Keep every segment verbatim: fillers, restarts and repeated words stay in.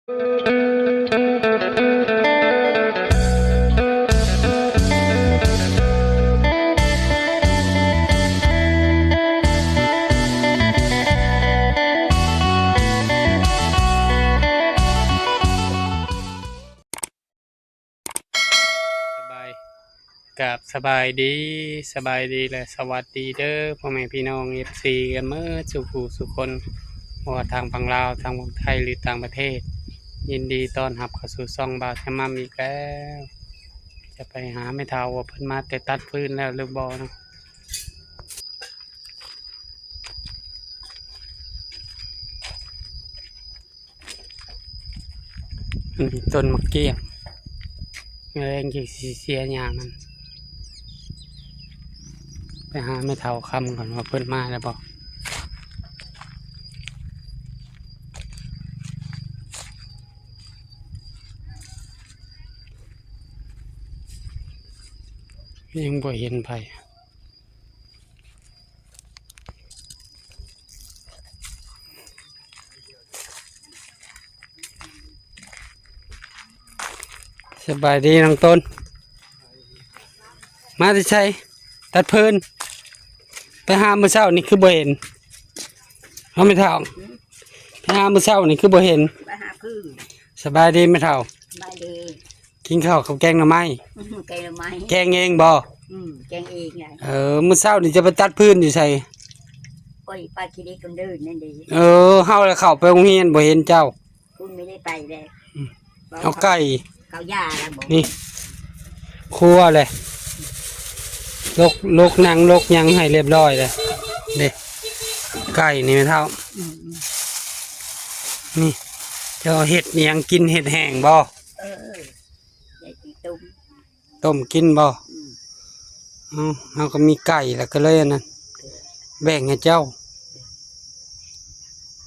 สบาย กับสบายดี สบายดีและสวัสดีเด้อ พ่อแม่พี่น้อง เอฟซี กันเมิดสู่ผู้สู่คน บ่ว่าทางฝั่งลาว ทางฝั่งไทย หรือต่างประเทศ ยินดีต้อนรับเข้าสู่ช่องบ่าวแชมมัมอีกแล้ว จะไปหาแม่เฒ่าว่าเพิ่นมาแต่ตัดฟืนแล้วหรือบ่เนาะ อันนี้ต้นมะเกี้ยง แมลงกินสิเสียหญ้ามัน ไปหาแม่เฒ่าคำก่อนว่าเพิ่นมาแล้วบ่ ยังบ่เห็นไผ สบายดีน้องต้น มาแต่ไส ตัดฟืน ไปหามื้อเช้านี่คือบ่เห็น เอาแม่เฒ่า ไปหามื้อเช้านี่คือบ่เห็น ไปหาฟืน สบายดีแม่เฒ่า สบายดี กินข้าวกับแกงหน่อไม้ อืม แกงหน่อไม้ แกงเองบ่ อืม แกงเองไง เออ มื้อเช้านี่จะไปตัดฟืนอยู่ไส โอ้ย ไปขี้เล็กคนเดินนั่นเด้ เออ เฮาเลยเข้าไปโรงเรียนบ่เห็นเจ้า คุณไม่ได้ไปเลย อืม เอาไก่ เขาย่าแล้วบ่ นี่ ครัวเลย ลก ลกหนัง ลกหยังให้เรียบร้อยเลย เด้ ไก่นี่แม่เฒ่า อืม อืม นี่ เจ้าเฮ็ดอิหยังกิน เฮ็ดแห้งบ่ เออ เดี๋ยวสิต้ม ต้มกินบ่ อืม เอ้า เฮาก็มีไก่แล้วก็เลยอันนั้น แบ่งให้เจ้า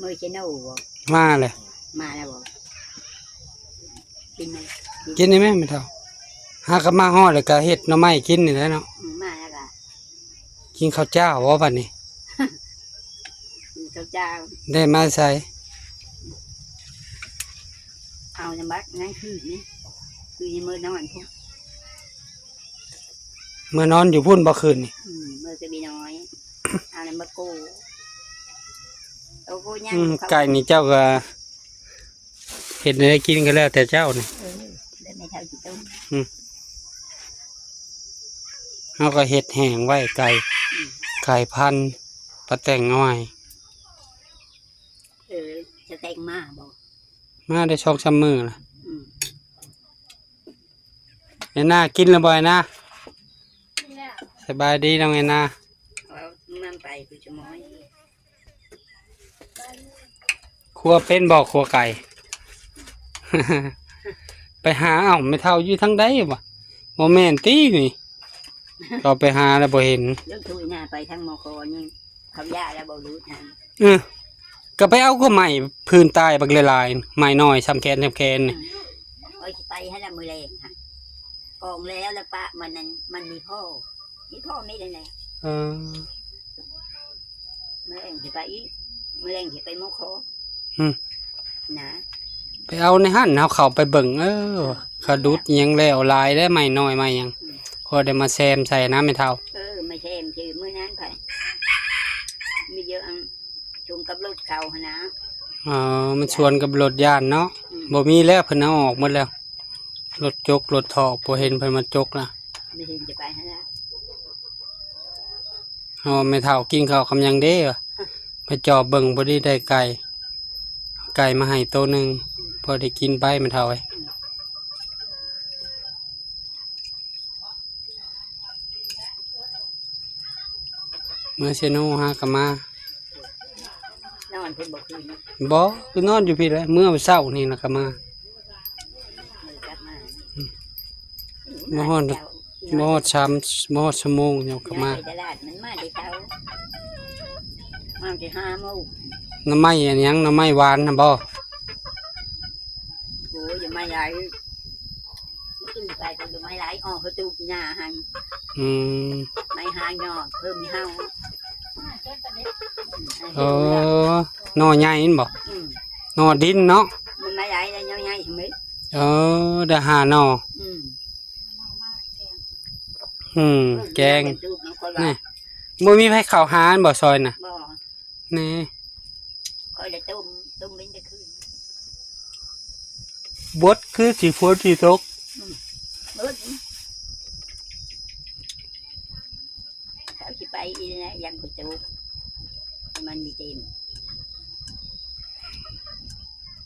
มื้อเชโน่บ่ มาเลย มาแล้วบ่ กินไหม กินได้ไหมแม่เฒ่า หากะมาฮอดแล้วก็เฮ็ดหน่อไม้กินนี่แหละเนาะ อืม มาแล้วก็ กินข้าวเจ้าบ่บัดนี้ กินข้าวเจ้า ได้มาใส่ เอาน้ำบักนั่นคืนนี่ คืนนี้มื้อนอนพุ้น เมื่อนอนอยู่พุ้นบ่คืนนี่ อืม มื้อจะมีน้อย เอาน้ำบักโก โอ้โห ย่าง อืม เขา ไก่นี่เจ้าก็ เฮ็ดให้ได้กินก็แล้วแต่เจ้านี่ เออ แล้วแม่เฒ่าสิต้ม อืม เฮาก็เฮ็ดแห้งไว้ไก่ อืม ไก่พันธุ์ ปลาแตงน้อย เออ จะแต่งมาบ่ มาได้สองสามมื้อละ อืม แอนนากินแล้วบ่แอนนา สบายดีน้องแอนนา เอามันไปคือจะม้อย ครัวเป็นบ่ ครัวไก่ ไปหา เอ้า แม่เฒ่าอยู่ทางใดวะ บ่แม่นตินี่ ก็ไปหาแล้วบ่เห็น เรื่องทุยนาไปทางมคนี่ เขาย่าแล้วบ่รู้ทัน เออ ก็ไปเอาก็ไม้พื้นตายบักหลายๆ ไม้น้อยส่ำแขนส่ำแขนนี่ อืม โอ้ย ไปให้ละมื้อแลงค่ะ กองแล้วแล้วปะมันนั้น มันมีพ่อ มีพ่อมีได้ไง เออ มื้อแลงสิไปอีก มื้อแลงสิไปมค อืม นะ ไปเอาในหั่น เอาเข้าไปเบิ่ง เออ เขาดุดอิหยังแล้วหลายแล้ว ไม้น้อยไม้หยัง อืม พอได้มาแซมใส่นะแม่เฒ่า เออ มาแซมคือมื้อนั้นไผ มีเยอะอัน ชนกับรถเขาหั่นนะ อ๋อ มันชนกับรถย่านเนาะ อืม บ่มีแล้ว เพิ่นเอาออกหมดแล้ว รถจกรถถอก บ่เห็นเพิ่นมาจกละ บ่เห็นจะไปหั่นละ อ๋อ แม่เฒ่ากินข้าวคำยังเด้วะ ไปจอบเบิ่งพอดีได้ไก่ ไก่มาให้โตหนึ่ง พอได้กินไปแม่เฒ่าเอ้ย เมื่อเชโนฮะก็มา นอนเพิ่นบ่คืน บ่ คือนอนอยู่พี้แหละ เมื่อเช้านี่นะก็มา มื้อกลับมา อืม มาฮอด เจ้า มาฮอดสาม มาฮอดชั่วโมงเดียวก็มา ไปตลาดมันมาแต่เช้า มาแต่ห้าโมง หน่อไม้อันหยัง หน่อไม้หวานน่ะบ่ โอ้ย อย่ามาหลาย ขึ้นไปก็อย่ามาหลาย ออกประตูหน้าหั่น อืม ไม้หายอดเพิ่มให้เฮา เออ หน่อใหญ่นั่นบ่ อืม หน่อดินเนาะ มัน มาหลายแล้วยังไงทำไม เออ ได้ห้าหน่อ อืม อืม แกง เออ แกง มันก็ว่า นี่ บ่มีไผเข้าหาอันบ่ซอยน่ะ บ่ นี่ ข้อยได้ต้ม ต้มเป็นแต่คืน บดคือสิฝนสิตก อืม เบิด เขาสิไปอีกแล้ว ยังบ่จบ มันมีเต็ม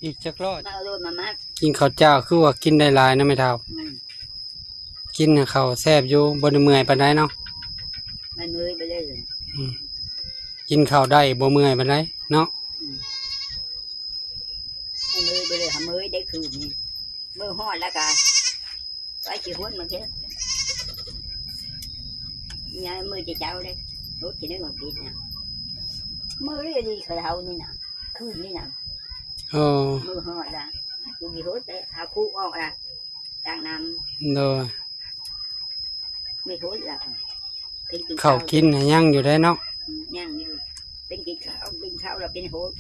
อีกจักรอบ มาเอาโลดมามัด กินข้าวเจ้าคือว่ากินได้หลายนะแม่เฒ่า อืม กินน่ะข้าวแซ่บอยู่ บ่ได้เมื่อยปานใดเนาะ มันเมื่อยไปเลย อืม กินข้าวได้บ่เมื่อยปานใดเนาะ อืม มันเมื่อยไปเลย หาเมื่อยได้คืนนี่ มื้อฮอดแล้วก็ ไปสิฮุดมื้อเช้า เนี่ยมื้อเช้าเลย ฮุดสิได้มากินนะ มื้อนี้ดีเขาเฮานี่นะ คืนนี่นะ เออ มื้อฮอดละ กูสิฮุดไปเอาคุออกละ จากน้ำ โดย ไม่ฮุดละ เป็นกิน ข้าวกินน่ะยังอยู่ได้เนาะ อืม ยังอยู่ เป็นกินข้าว กินข้าวแล้วเป็นฮุด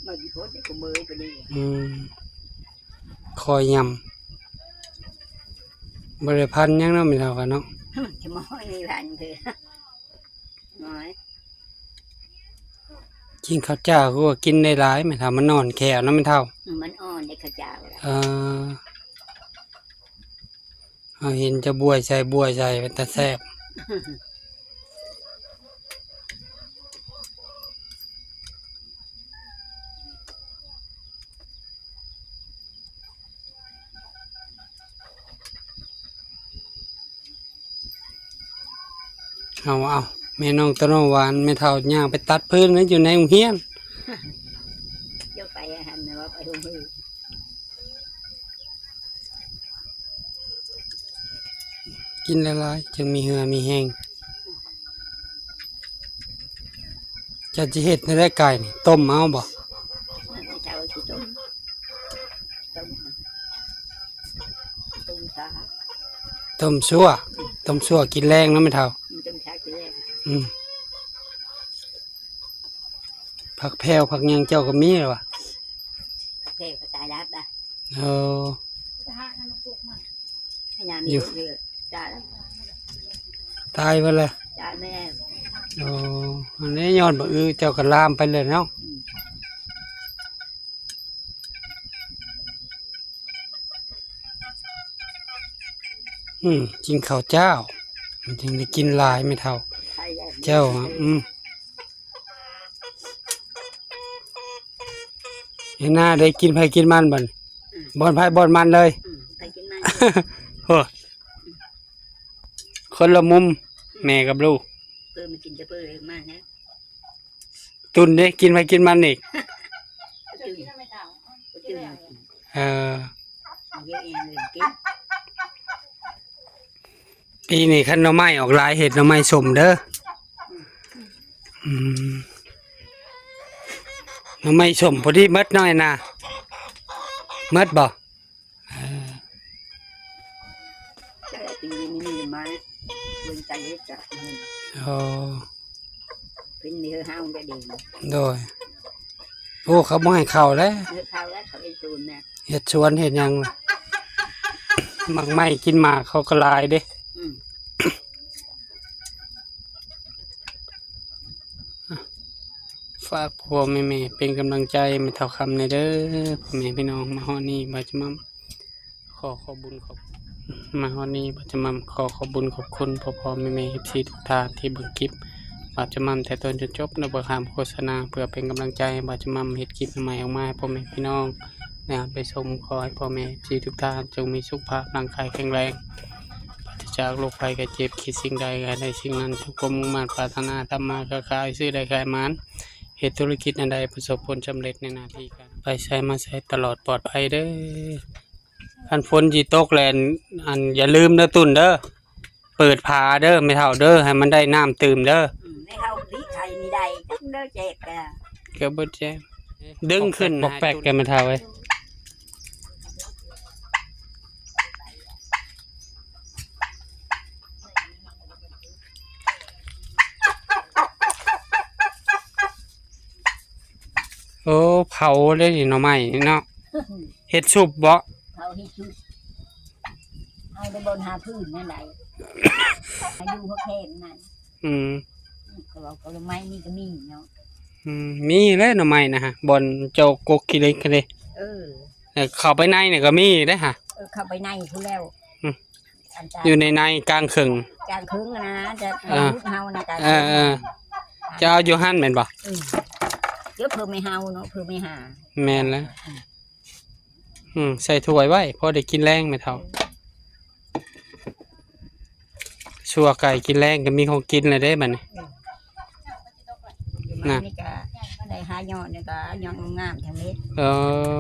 มันสิฮุดได้กูเมื่อยไปเลย อืม คอยยำ บ่ได้พันหยังเนาะแม่เฒ่ากันเนาะ จะมอยมีพันเถอะ น้อย กินข้าวเจ้าคือว่ากินได้หลายแม่เฒ่า มันอ่อนแขวเนาะแม่เฒ่า อืม มันอ่อนได้ข้าวเจ้าละ เออ เฮาเห็นจะบวยใส่ บวยใส่ เป็นตาแซ่บ เอา เอา แม่น้องต้นหวาน แม่เฒ่าย่างไปตัดฟืนไว้อยู่ในโรงเรียน เจ้าไปหันนะว่าไปโรงเรียน กินหลายๆ จึงมีเหื่อมีแฮง เจ้าสิเฮ็ดแนวใดไก่นี่ ต้มเอาบ่ เจ้าสิต้ม ต้ม ต้มซา ต้มซั่ว ต้มซั่วกินแลงเนาะแม่เฒ่า อืม ต้มซากินแลง อืม ผักแพรวผักหยังเจ้าก็มีแล้ววะ แพรวก็ตายแล้วปะ เออ ให้น้ำ อยู่ เยอะๆ จ้าแล้ว ตายไปเลย จ้าแม่ โอ้ อันนี้ย้อนบ่อือเจ้าก็ลามไปเลยเนาะ อืม อืม กินข้าวเจ้า มันจึงได้กินหลายแม่เฒ่า ใครอยาก เจ้าอะ อืม เห็นหน้าได้กินไผกินมันบัดนี้ อืม บ่อนไผบ่อนมันเลย อืม ไผกินมัน โอ้ คนละมุม แม่กับลูก เพิ่นมากินแต่เพิ่นมานะ ตุ่นเด้ กินไผกินมันอีก ตุ่น ตุ่น เออ เยอะแยะเลยกิน ปีนี้คันหน่อไม้ออกหลาย เฮ็ดหน่อไม้ส้มเด้อ อืม หน่อไม้ส้มพอดีหมดหน่อยนะ หมดบ่ เออ แต่ปีนี้มีไม้ เบิ่งใจเฮ็ดจ้ะ อืม อ๋อ เป็นเนื้อห้าวได้ดี โดย โอ้ เขาบ่ให้เข้าแล้ว เฮ็ดข้าวแล้วเขาเฮ็ดสวนเนี่ย เฮ็ดสวนเฮ็ดหยังล่ะ หมากไม้กินหมากเขาก็หลายเด้ อืม ฝากพ่อแม่ๆเป็นกำลังใจแม่เฒ่าคำแหน่เด้อ พ่อแม่พี่น้อง มาฮอดนี้บ่าวจะม่ำ ขอขอบบุญขอบ มาฮอดนี้บ่าวจะม่ำขอขอบบุญขอบคุณพ่อๆแม่ๆ เอฟซี ทุกท่านที่เบิ่งคลิปบ่าวจะม่ำแต่ต้นจนจบ โดยบ่ข้ามโฆษณา เพื่อเป็นกำลังใจให้บ่าวจะม่ำเฮ็ดคลิปใหม่ๆออกมาให้พ่อแม่พี่น้องได้รับไปชม ขอให้พ่อแม่ เอฟซี ทุกท่านจงมีสุขภาพร่างกายแข็งแรง ปราศจากโรคภัยไข้เจ็บ คิดสิ่งใดขอให้ได้สิ่งนั้น สมความมุ่งมั่นปรารถนา ทำมาค้าขาย ซื้อได้ขายหมาน เฮ็ดธุรกิจอันใดประสบผลสำเร็จในหน้าที่การ ไปไสมาไสตลอดปลอดภัยเด้อ คันฝนสิตกแหละ อัน อย่าลืมเด้อตุ่นเด้อ เปิดฝาเด้อ แม่เฒ่าเด้อ ให้มันได้น้ำตื่มเด้อ อืม แม่เฒ่าวิไขนี่ได้จังเด้อ แจกกะ ก็บ่แจ้ง ดึงขึ้นปอกแปกแกแม่เฒ่าเอ้ย โอ้ เผาเลยนี่หน่อไม้นี่เนาะ เฮ็ดซุปบ่ เผาเฮ็ดซุป เอาได้บ่อนหาพื้นนั่นใด อายุเขาแค่นั้น อืม เขาเอาผลไม้นี่ก็มีเนาะ อืม มีเลยหน่อไม้นะฮะ บ่อนเจ้ากกขี้เหล็กเลย เออ เออ เข้าไปในนี่ก็มีเด้อฮะ เออ เข้าไปในพู้นแล้ว อืม อันตา อยู่ในในกลางเคิง กลางเคิงนะ จะ อ่า เฮานะ กลาง เอ เคิ อง เออ จะเอาอยู่หั่นแม่นบ่ อืม เดี๋ยวเพิ่นไม่เฮาเนาะ เพิ่นไม่หา แม่นแล้ว อืม ใส่ถ้วยไว้ พอได้กินแลงแม่เฒ่า ซั่วไก่กินแลงก็มีของกินแล้วเด้บัดนี้ อืม นะ นี่ก็ได้หายอดนี่ก็ยอดงามๆ ทั้งนี้ เออ